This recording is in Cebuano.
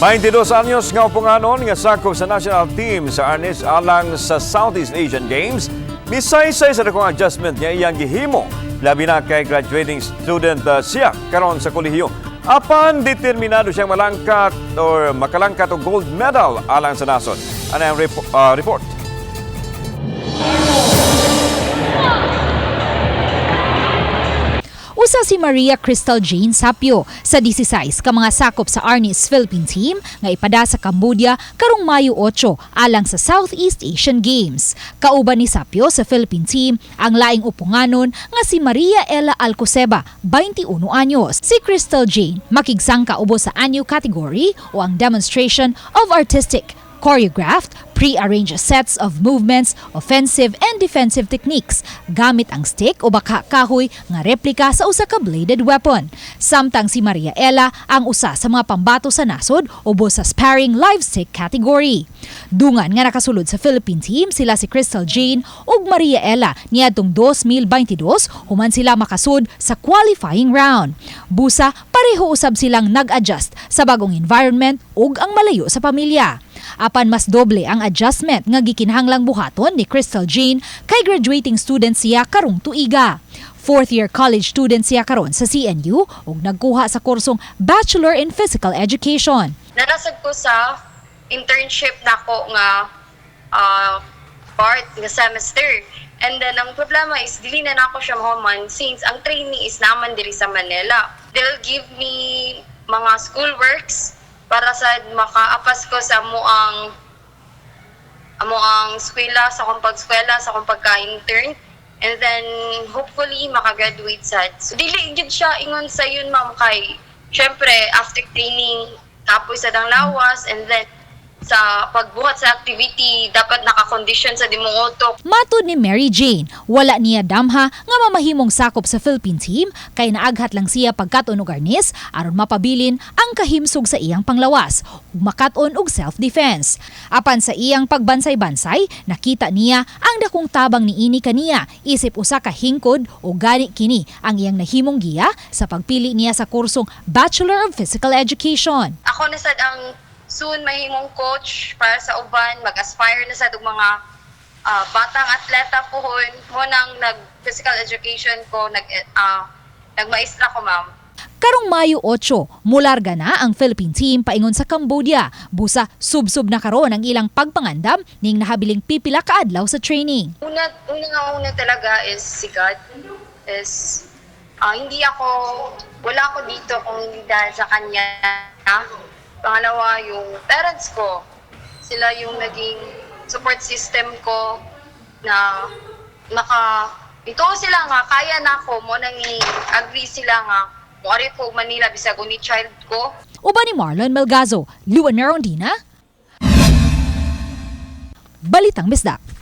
22 anyos nga uponganon nga sakop sa national team sa Arnis alang sa Southeast Asian Games, misaysay sa dakong adjustment nga iyang gihimo. Labi na kay graduating student siya karon sa kolehiyo. Apan determinado siyang malangkat or makalangkat og gold medal alang sa nasod. Ano ang report? Usa si Maria Crystal Jane Sapio sa 16 ka mga sakop sa Arnis Philippine Team nga ipada sa Cambodia karong Mayo 8 alang sa Southeast Asian Games. Kauban ni Sapio sa Philippine Team ang laing uponganon nga si Maria Ella Alcoseba, 21 anyos. Si Crystal Jane makigsangka ubos sa anyo category o ang demonstration of artistic, choreographed, pre-arranged sets of movements, offensive and defensive techniques gamit ang stick o baka kahoy nga replika sa usa ka bladed weapon. Samtang si Maria Ella ang usa sa mga pambato sa nasod ubos sa sparring live stick category. Dungan nga nakasulod sa Philippine team sila si Crystal Jane ug Maria Ella niadtong 2022 human sila makasud sa qualifying round. Busa, pareho usab silang nag-adjust sa bagong environment ug ang malayo sa pamilya. Apan mas doble ang adjustment nga gikinahanglang buhaton ni Crystal Jane kay graduating student siya karong tuiga. Fourth year college student siya karon sa CNU ug nagkuha sa kursong Bachelor in Physical Education. Naa sad ko sa internship nako nga part nga semester. And then ang problema is dili na nako siya mahuman since ang training is naman diri sa Manila. They'll give me mga school works para sa makaapas ko sa amo ang eskwela, sa akong pag-eskwela, sa akong pagka-intern. And then, hopefully, makagraduate sad. So, dili gyud siya ingon sa yun, ma'am, kay syempre, after training, kapoy sa dang lawas, and then, sa pagbuhat sa activity, dapat naka-condition sa imong utok. Matud ni Mary Jane, wala niya damha nga mamahimong sakop sa Philippine team kay naaghat lang siya pagkat-on og arnis aron mapabilin ang kahimsog sa iyang panglawas ug makat-on og self-defense. Apan sa iyang pagbansay-bansay, nakita niya ang dakong tabang niini kaniya isip usa ka hingkod o gani kini ang iyang nahimong giya sa pagpili niya sa kursong Bachelor of Physical Education. Ako na sad ang soon mahimong coach para sa uban, mag-aspire na sad og mga batang atleta puhon mo nang nag physical education ko, nagmaestra ko, ma'am. Karong Mayo 8, mularga na ang Philippine team paingon sa Cambodia. Busa, subsob na karon ang ilang pagpangandam ning nahabiling pipila ka adlaw sa training. Una, una nga una talaga is si God. Is hindi ako, wala ako dito kung hindi dahil sa kanya. Pangalawa, yung parents ko. Sila yung naging support system ko na ito sila nga, kaya na ako, mo nang agree sila nga, mo ari ko Manila, bisag only child ko. Uban ni Marlon Melgazo, Luan Merondina, Balitang Bisdak.